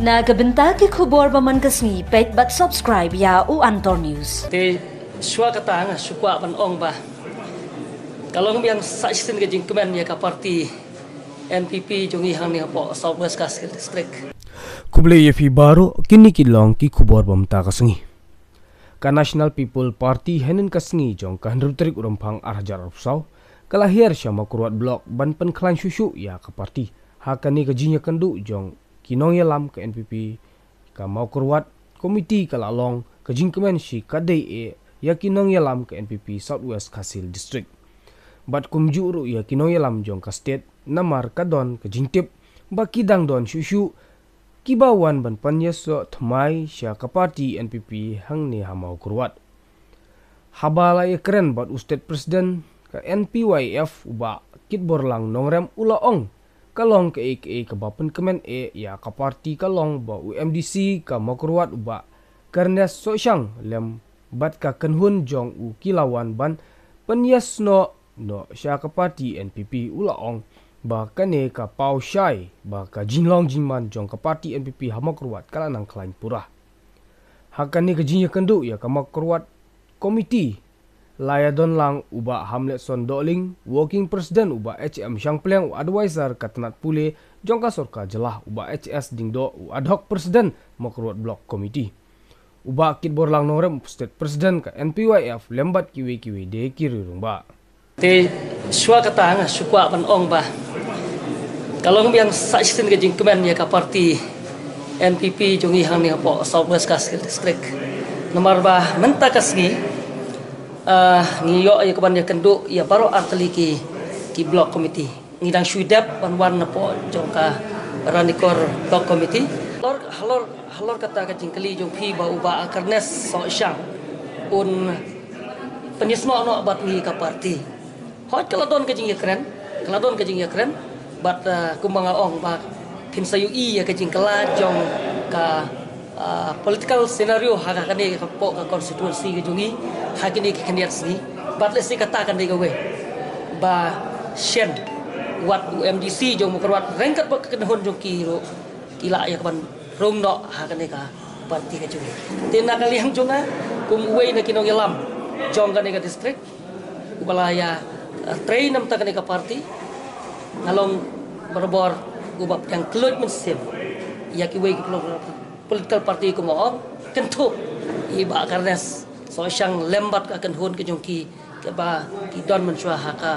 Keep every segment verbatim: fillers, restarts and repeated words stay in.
Na ka bynta ki khubor ba man ka sngi, peit bad subscribe ïa u Antor News. Te shuwa kata nga shu kwah ban ong ba ka long biang sa shisien ka jingkmen ïa ka party N P P jong ngi hangne hapoh South West Khasi Hills District. Khublei ïa phi baroh, kine ki long ki khubor ba mynta ka sngi. Ka National People Party hynnin ka sngi jong ka hynriew tarik u Rymphang ar hajar arphew saw ka la hiar sha Mawkyrwat Block ban pynkhlaiñ shuh shuh ïa ka party ha kane ka jingïakynduh jong ki nongïalam ka N P P. Ka Mawkyrwat Committee ka la long ka jingkmen shi katdei eh ïa ki nongïalam ka N P P South West Khasi Hills District bad kumjuh ruh ïa ki nongïalam jong ka state, namar ka don ka jingtip ba ki dang don shuh shuh kiba wan ban pynïasoh thymmai sha ka party N P P hangne ha Mawkyrwat. Haba la ïakren bad u State President ka N P Y F u Bah Kitborlang Nongrem u la ong, ka long kaei kaei kaba pynkmen eh ïa ka party ka long ba u M D C ka Mawkyrwat u Bah Kyrnes Sohshang lem bad ka kynhun jong u ki la wan ban pynïasnoh noh sha ka party N P P. U la ong ba kane ka paw shai ba ka jinglong jingman jong ka party N P P ha Mawkyrwat ka la nang khlaiñ pura. Ha kane ka jingïakynduh ïa ka Mawkyrwat Committee la ïadon lang u Bah Hamletson Dohling, Working President, u Bah H M Shangpliang, u Advisor ka tnat pule jong ka sorkar jylla, u Bah H S Dingdoh, u Ad hoc President Mawkyrwat Block Committee, u Bah Kitborlang Nongrem, u State President ka N P Y F lem bad kiwei kiwei de ki riew rangbah. Te shuwa kata nga shu kwah ban ong ba ka long biang sa shisien ka jingkmen ïa ka party N P P jong ngi hangne hapoh South West Khasi Hills District. Namar ba mynta ka sngi, ah, ngi ïoh ïa ka ban ïakynduh ïa baroh artylli ki, ki block committee. Ngi dang shu dep ban wan napoh jong ka Ranikor Block Committee. Halor, halor, halor kata ka jingkylli jong phi ba u Bah Kyrnes Sohshang un pynïasnoh noh bad ngi ka party. Hooid, ka la don ka jingïakren, ka la don ka jingïakren bad, ah, kumba nga ong ba phin sa ïohi ïa ka jingkylla jong ka, ah, political scenario ha kane hapoh ka constituency ka jong ngi ha kine ki khyndiat sngi. Bad lehse kata kan dei kawei ba shen wat u M D C jong Mawkyrwat ryngkat bad ka kynhun jong ki ruh ki lah ïa ka ban rung noh ha kane ka party ka jong ngi. Te na ka liang jong nga kum uwei na ki nongïalam jong kane ka district uba la ïa, eh, trei na bynta kane ka party, nga long barabor uba pdiang kylluid mynsiem ïa kiwei ki political party, kumba ong, kynthup i Bah Kyrnes Sohshang lem bad ka kynhun ka jong ki kaba ki don mynshuwa ha ka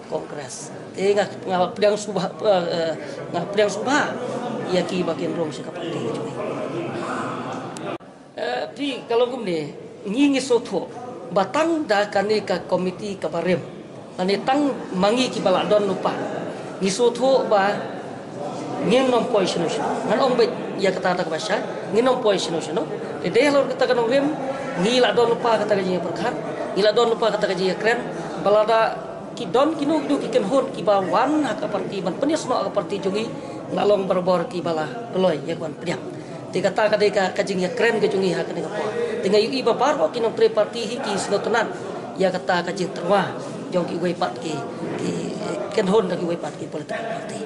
Congress. Te nga, nga pdiang sngewbha, eh, eh, nga pdiang sngewbha ïa ki ba kin rung sha ka party ka jong ngi. Eh, phi, ka long kumne, ngi ngi sngewthuh ba tang da kane ka committee kaba rim, lane tang ma ngi kiba la don lypa, ngi sngewthuh ba ngin ym poi shano shano. Ngan ong beit ïa kata kata kaba shai, ngin ym poi shano shano. Te dei halor kata ka nongrim, ngi la don lypa kata ka jingïapyrkhat, ngi la don lypa kata ka jingïakren ba lada ki don kino kino ki kynhun kiba wan ha ka party ban pynïasnoh ha ka party jong ngi, la long barabor kiba la kloi ïa ka ban pdiang. Te kata ka dei ka, ka jingïakren ka jong ngi ha kane ka por. Te nga ïohi ba baroh ki nongtrei party hi ki sngewtynnat ïa kata ka jingtyrwa jong kiwei pat ki, ki kynhun da kiwei pat ki political party.